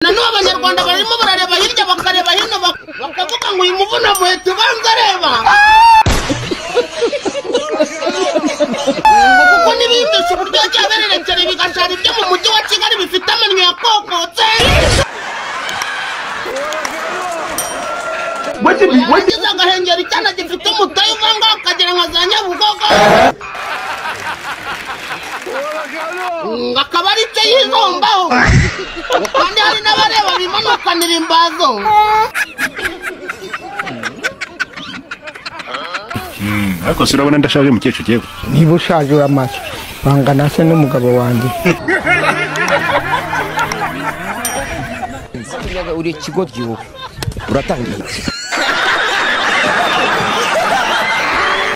Nanone abanyarwanda barimo barareba hirya bakareba hino bakavuga ngo uyu muvuna muheto ubanza areba kuko n'ibiyumvisha uburyo cyabererekera bigashara ibyo mu mujyi wa Kigali bifite amenyo yakokotse. Wagize agahengeri cyane gifite umutayi uvanga akagira nka za Nyabugogo akaba ari cyo yizombaho, kandi hari n'abareba bimanukanira imbazo. Ariko se urabona ndashaje mukecuru yewe? Niba ushaje uramaze bangana se n'umugabo wanjye. Uri ikigo gihugu uratangiye.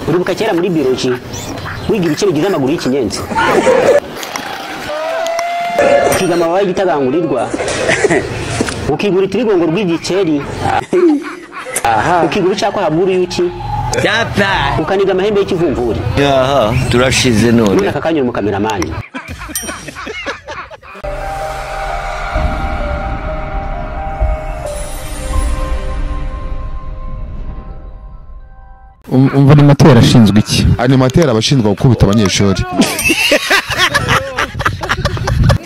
Uribuka kera muri biology wiga ibice bigize amaguru y'ikinyenzi, ukiga amababa y'igitagangurirwa, ukiga urutirigongo rw'igikeri, ukiga urucakwaha bw'uruyuki, ukaniga amahembe y'ikivumvuri. Aha turashize none. None aka kanya uri umukameramani. Umva animateri ashinzwe iki? Animateri aba ashinzwe gukubita abanyeshuri.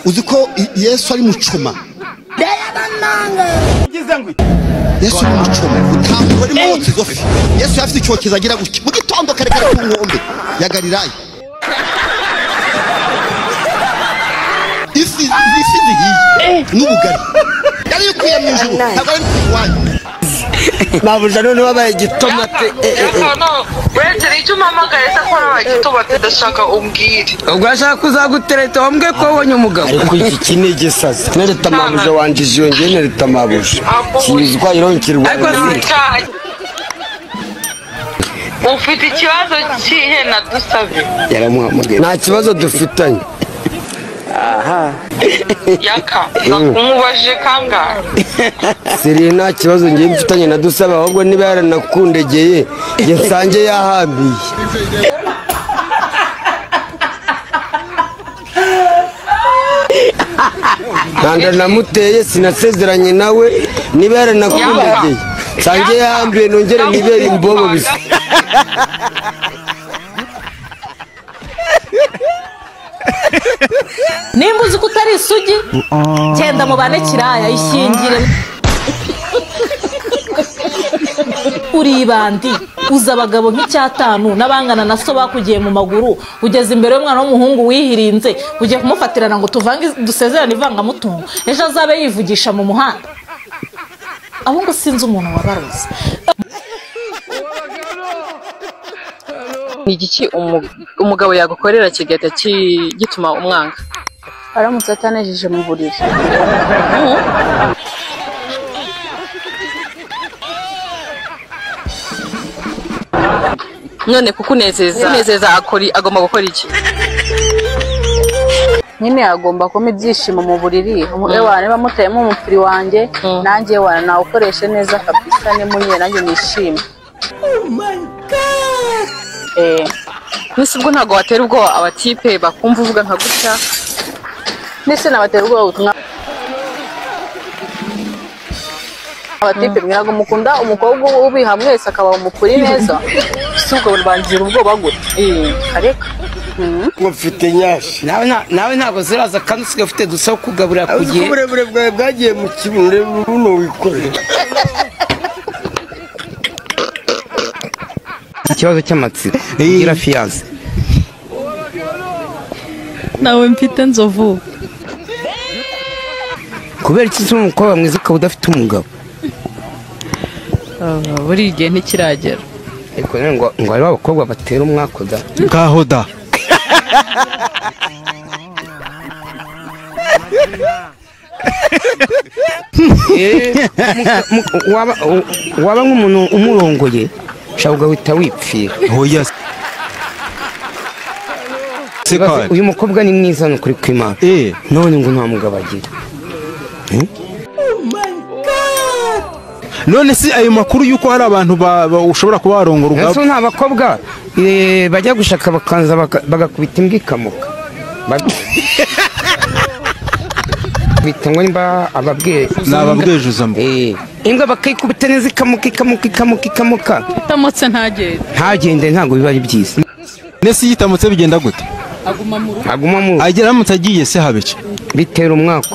Uzi ko Yesu ari mucoma. Yesu ari mucoma utambura ari motsi gofi. Yesu yafite icyokezo agira gutya mu gitondo kare kare ku nkombe ya Galilaya. Ifi zihiye n'ubugari yari bikuye mu ijuru, ntabwo ari iwanyu. Mabuja none wabaye igitomate. Uretse icyo umpamagaye se ko wabaye igitomate, ndashaka umbwire. Ubwo ashaka kuzagutereta wambwe ko wabonye umugabo. Ariko iki ni igisazi. Nereta mabuja wanjije iyo ngiye nereta mabuja. Kizwa ironkirwa. Ufite ikibazo kihe na Dusabe? Yaramuhamagaye. Nta kibazo dufitanye. Aha. Yaka, nakumubajije kangahe? Siri nta kibazo ngiye mfitanye na Dusabe, ahubwo niba yaranakundegeye nge nsange yahambiye. Nanda namuteye sinasezeranye nawe, niba yaranakundegeye nsange yahambiye nongere nibere imbobo bisa. Nimba uzi ko utari isugi genda mubane kiraya ishyingire. Uri ibandi uza abagabo nk'icyatanu n'abangana na so bakugiye mu maguru, ugeze imbere y'umwana w'umuhungu wihirinze ugiye kumufatirana ngo tuvange dusezerane ivangamutungo, ejo azabe yivugisha mu muhanda. Abo ngo sinzi umuntu wabaroze. Ni igiki umugabo yagukorera kigahita gituma umwanga? Aramutse atanejeje mu buriri. None kukunezeza agomba gukora iki? Nyine agomba kumpa ibyishimo mu buriri. Ewana niba muteyemo umupiri wanjye nanjye wana nawukoreshe neza kabisa, nimunye nanjye nishime. Oh my God! Nese ubwo ntabwo watera ubwoba abatipe bakumva uvuga nka gutya? Nese nabatera ubwoba ubutumwa abatipe mwirago mukunda umukobwa ubiha mwese akaba umukuri neza, si ubwo bangira ubwoba gute? Areka ngo mfite nyashi nawe ntabwo ziraza kandi usigaye ufite dusa kugaburira ku gihe. Uburebure bwawe bwagiye mu kibuno runo wikorera. Ikibazo cy'amatsiko ugira fiyanse? Nawe mfite nzovu. Kubera iki se umukobwa mwiza ukaba udafite umugabo? Buri gihe ntikiragera. Ariko ngo hariho abakobwa batera umwaku da. Ngaho da. Waba nk'umuntu umurongoye ushobora ugahita wipfira. Oya. Uyu mukobwa ni mwiza ni ukuri kw'Imana. None ngo nta mugabo agira. None si ayo makuru yuko hari abantu ushobora kuba warongora ubwabo? Nta bakobwa bajya gushaka bakanza bagakubita imbwa ikamuka. Babita ngo nimba ababwiye Nababwejuza. Imbwa bakayikubita neza ikamuka ikamuka ikamuka ikamuka. Itamotse ntagende. Ntagende ntabwo biba ari byiza. Nese yitamutse bigenda gute? Aguma mu rugo. Aguma mu rugo. Agiramutse agiye se habiki? Bitera umwaka.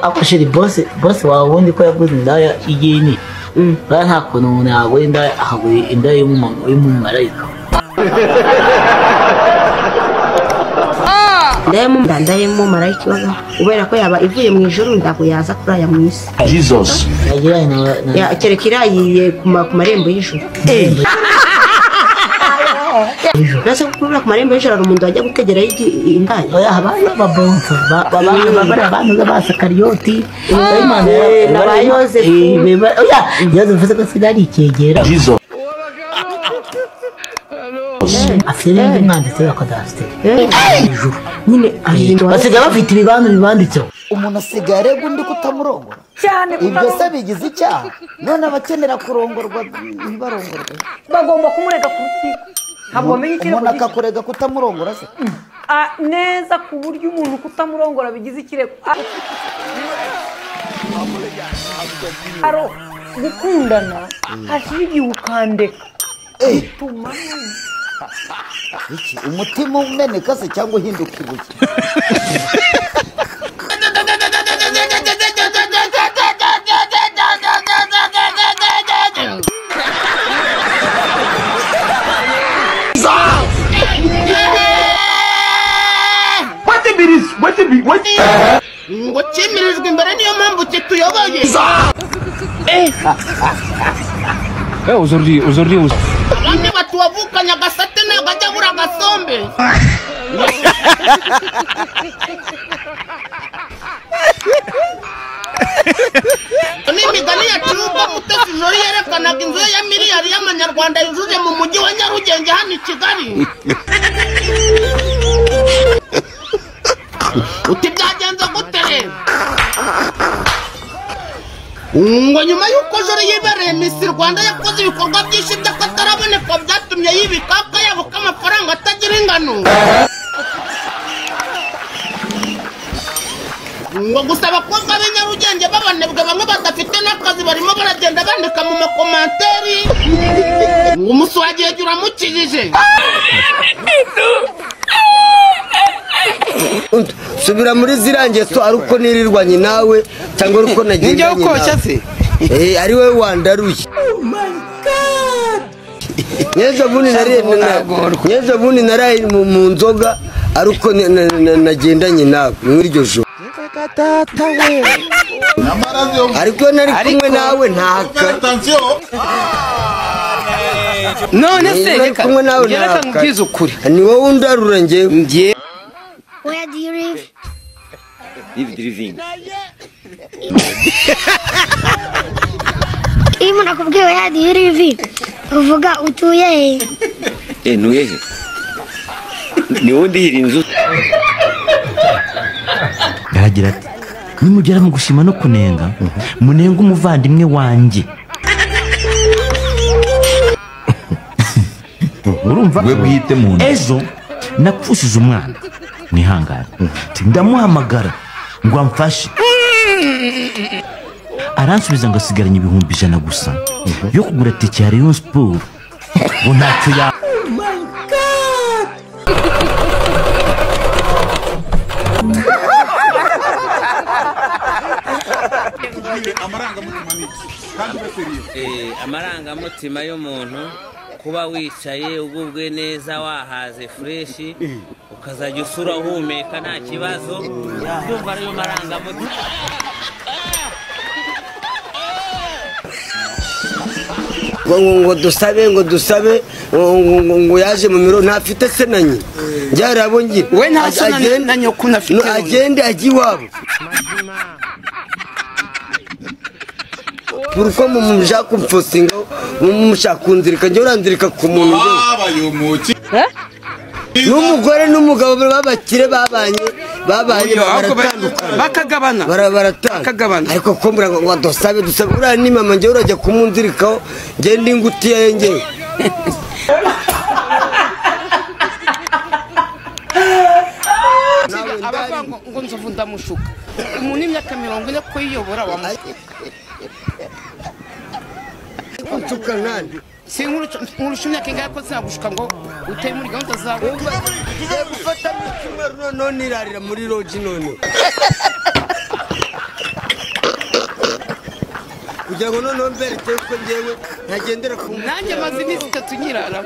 Akosheri boss wawe ubundi ko yaguze indaya igini. Ba nta kuntu umuntu yagura indaya akagura indaya y'umumarayika. Ndaya y'umumarayika ibaho ubera ko yaba ivuye mu ijuru ndago yaza kuri aya mu isi. Jesus. Ya kereka irayiye ku marembo y'ijuru. Nase kuri ku marembo y'ijuru hari umuntu wajya gutegera indaya. Oya habayo ababonsa abantu b'abasakariyoti n'aba Yozefu. Oya Yozefu se ko sinari ikegera. Jesus. Afite n'indi mwanditse wa kadasiteri ijuru nyine basigaye bafite ibibanza bibanditseho. Umuntu asigaye arega undi kutamurongora cyane, ibyo se bigize icyaha. None abakenera kurongorwa ntibarongorwe, bagomba kumurega ku rukiko. Ntabwo bamenye ikirego. Umuntu akakurega kutamurongora se neza, ku buryo umuntu kutamurongora bigize ikirego. Aro gukundana hashira igihe ukandeka bituma iki umutima umeneka se cyangwa uhinduka ibuye. Ngo cyimirijwe imbere niyo mpamvu kituyoboye. Abandi batuwavukanye agasate ntabwo ajya abura agasombe. Ni imigani ya Cuba Mutesi Jolly yerekanaga inzu ye ya miliyari y'amanyarwanda yujuje mu mujyi wa Nyarugenge hano i Kigali. Uti byagenze gute rero? Ngo nyuma y'uko Jolly yibereye Miss Rwanda yakoze ibikorwa byinshi by'akataraboneka byatumye yibika akayabo k'amafaranga atagira ingano. Ngo gusa abakobwa b'i Nyarugenge b'abanebwe bamwe badafite n'akazi barimo baragenda bandika mu makomanteri ngo umuswagiye uramukijije. Subira muri zirangiye so ari uko nirirwanye nawe cyangwa ari uko nagendanye nawe. Ari wowe wandaruye. Oh my God. Nyejo bundi naraye mu nzoga ari uko nagendanye nawe muri iryo joro. Ariko nari kumwe nawe ntaka. None se reka nkubwize ukuri. Ni wowe undarura njyewe. Where do you live? Live driving. Iyo umuntu akubwiye where do you live, uvuga utuye he? Ntuye he? Ni wowe ndihira inzu. Aragira ati nimugera mu gushima no kunenga, munenga umuvandimwe wanjye. Urumva? We bwite mu nda. Ejo napfushije umwana. Mwihangane. Ndamuhamagara ngo amfashe. Aransubiza ngo asigaranye 100,000 gusa yo kugura tike ya Rayon Sport. Ngo ntacyo ya. Oh my God. Amarangamutima y'umuntu kuba wicaye ugubwe neza wahaze fresh ukazajya usura uhumeka nta kibazo, ndumva ariyo marangamutima. Ngo dusabe ngo dusabe ngo yaje mu miro ntafite se na nyina byarabo ngira we nta se na nyoko nafite, agende ajye iwabo. Pourquoi mumushaka kumfosinga mumushaka kunzirika njye uranzirika ku muntu n'umugore n'umugabo babakire babanye baratandukana bakagabana baratandukana. Ariko ko mbura ngo dusabe dusabe uriya ni mama njye urajya kumunzirikaho njye ndi ngutiya ye njyewe. Ngo nzovu ndamushuka Umuntu w'imyaka 40 kuyiyobora wamushaka. Untuka nande. Si nkurusha imyaka ingahe ko sinagushuka ngo uteye muri gahunda zawe. Tugiye gufata mu cyumweru noneho nirarira muri roji none. Kugira ngo noneho mbereke ko njyewe ntagendera ku nanjye maze iminsi 3 nyirara.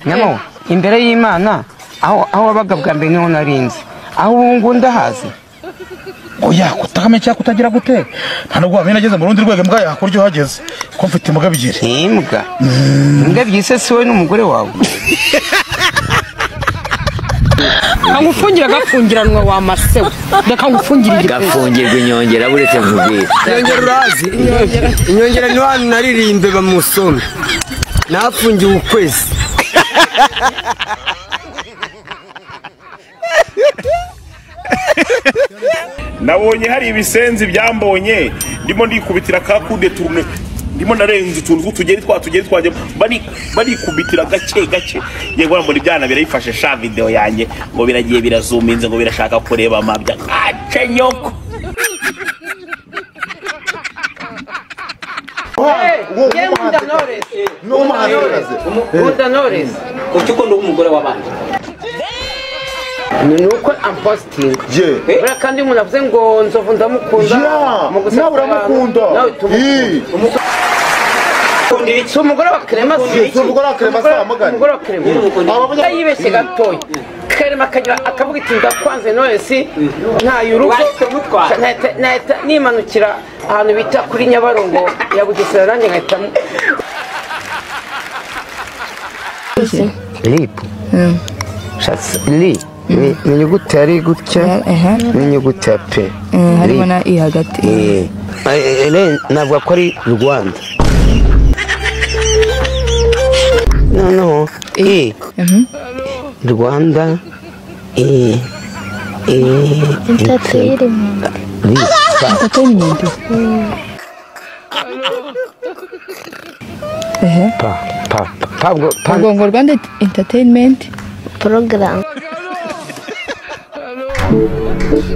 Nyamo imbere y'Imana aho wabaga bwa mbere niho narinze aho ubu ngubu ndahazi. Oya kutakamenya cyangwa kutagira gute nta nubwo wamenya nageze mu rundi rwego mbwa yakuryo uhageze ko mfite imbwa ebyiri. Imbwa ebyiri se si wowe n'umugore wawe? Kangufungira gafungiranwa wa masewe reka ngufungire igipfunsi. Gafungirwa inyongera buretse nkubwire. Inyongera urazi? Inyongera ni hano naririmbe bamusome nafungiwe ukwezi. Nabonye hari ibisenzi byambonye ndimo ndikubitira ka kude turune ndimo narenze utuntu tw'utugeri twatugeri twajye barikubitira gake gake yego mbona ibyana birayifashe sha video yanjye ngo biragiye birazuminze ngo birashaka kureba amabya ace nyoko. Kuki ukunda umugore w'abandi? Ni uko ampositinga buriya kandi umuntu avuze ngo Nzovu ndamukunda nawe uramukunda. Si umugore wa Clement, si umugore wa Clement, si amugana umugore wa Clement yibeshye gatoya Clement akagira akavuga iti ndakwanze Knowless ntaye urugo nahita nimanukira ahantu bita kuri Nyabarongo ya Bugesera nanjye nkahita Lip li ni inyuguti yari gutya n'inyuguti ya P harimo na I hagati. Navuga ko ari Rwanda. Noneho I Rwanda I Entertainment. Pa pa pa pa Ngo Rwanda Entertainment Program.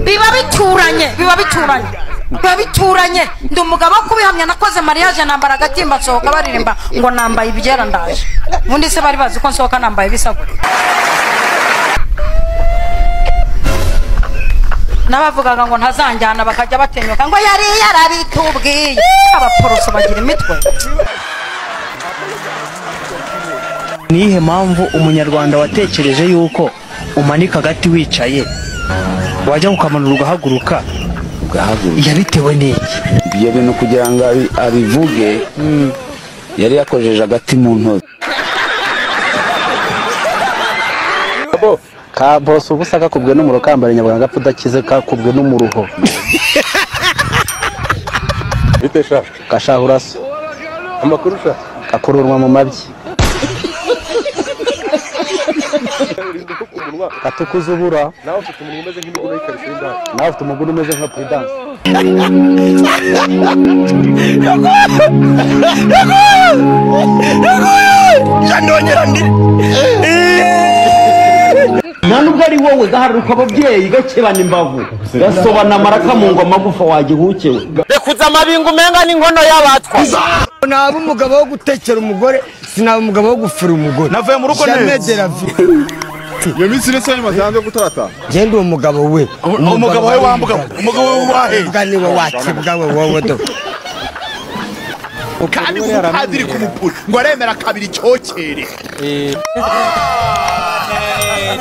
Biba bituranye, biba bituranye, biba bituranye. Ndi umugabo kubihamya nakoze mariage nambara agatimba nsohoka baririmba ngo nambaye ibyera ndaje. Ubundi se bari bazi ko nsohoka nambaye ibisagure. N'abavugaga ngo ntazanjyana bakajya batenyuka ngo yari yarabitubwiye. Abaporoso bagira imitwe. Nihe mpamvu umunyarwanda watekereje yuko umanika agati wicaye wajya ukamanura ugahaguruka yabitewe n'iki? Ibyo bintu kugira ngo abivuge yari yakojeje agati mu ntozi. Ka boss ubusa kakubwe n'umuro kambara nyabwanga gapfa udakize kakubwe n'umuruho. Bite sha? Kashahurasa. Amakuru sha? Kakururwa mu mabyi. Katukuza ubura. Nawe ufite umuntu umeze nk'imiguno y'ikariso y'indaya. Nawe ufite umugore umeze nka Prudence. Nta nubwo ari wowe gaharuka ababyeyi gakebana imbavu gasobana amaraka mu ngoma magufa wagihukewe. Rekuza amabingo umenga n'inkono y'abatwa. Naba umugabo wo gutekera umugore sinaba umugabo wo gufura umugore. Navuye mu rugo neza. Iyo minsi ndetse y'amasanzwe gutarata. Genda uwo mugabo we. Umugabo we wambuga. Umugabo we wahe. Ubwa niwe wakibwa we wowe do. Kandi umupadiri kumupura ngo aremera kabiri icyokere.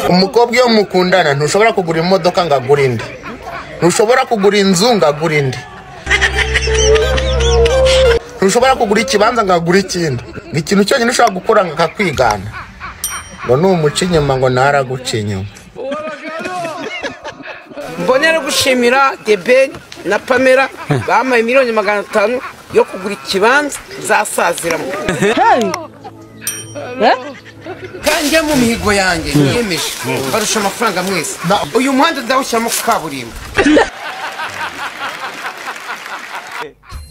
Umukobwa iyo mukundana ntushobora kugura imodoka ngo agure indi. Ntushobora kugura inzu ngo agure indi. Ntushobora kugura ikibanza ngo agure ikindi. Ikintu cyonyine ushobora gukora ngo akakwigana. Ngo numuca inyuma ngo naraguca inyuma. Mbonera gushimira Deben na Pamela bampaye miliyoni 500 yo kugura ikibanza nzasaziramo. Kanjye mu mihigo yanjye niyemeje barusha amafaranga mwese. Uyu muhanda ndawushyiramo kaburimbo.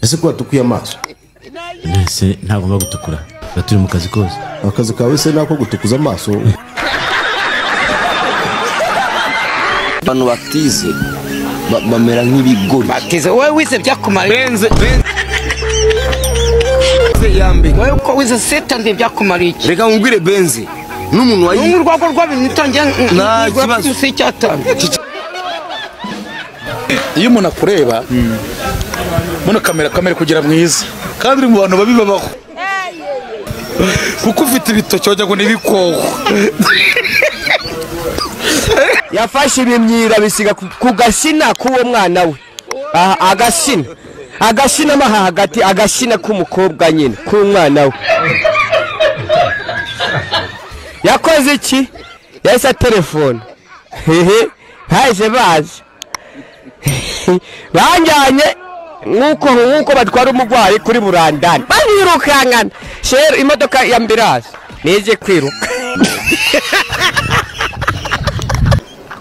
Ese ko watukuye amaso? Nese ntagomba gutukura. Turi mu kazi kose. Akazi kawe se nako gutukuza amaso. Abantu batize bamera nk'ibigori. Batize wowe wize byakumara benze yambe. Wowe uko wize setande byakumara iki? Reka nkubwire benze n'umuntu wayi n'urwagwa rw'abintu utangira nta kibazo munsi y'icyatanu. Iyo umuntu akureba muno kamera kugira mwiza kandi uri mu bantu babi babaho kuko ufite ibitoki wajya ngo n'ibikoko. Yafashe ibimyira bisiga ku gasina k'uwo mwana we. Agasina maha hagati, agasina k'umukobwa nyine k'umwana we. Yakoze iki? Yahise telefone. Hehe, haje baje banjyanye nk'uko batwara umurwayi kuri burandani barirukankana. Sheri imodoka ya ambulance nije kwiruka.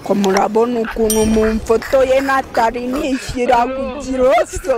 Ko murabona ukuntu mumfotoye natari nishyira ku kiroso.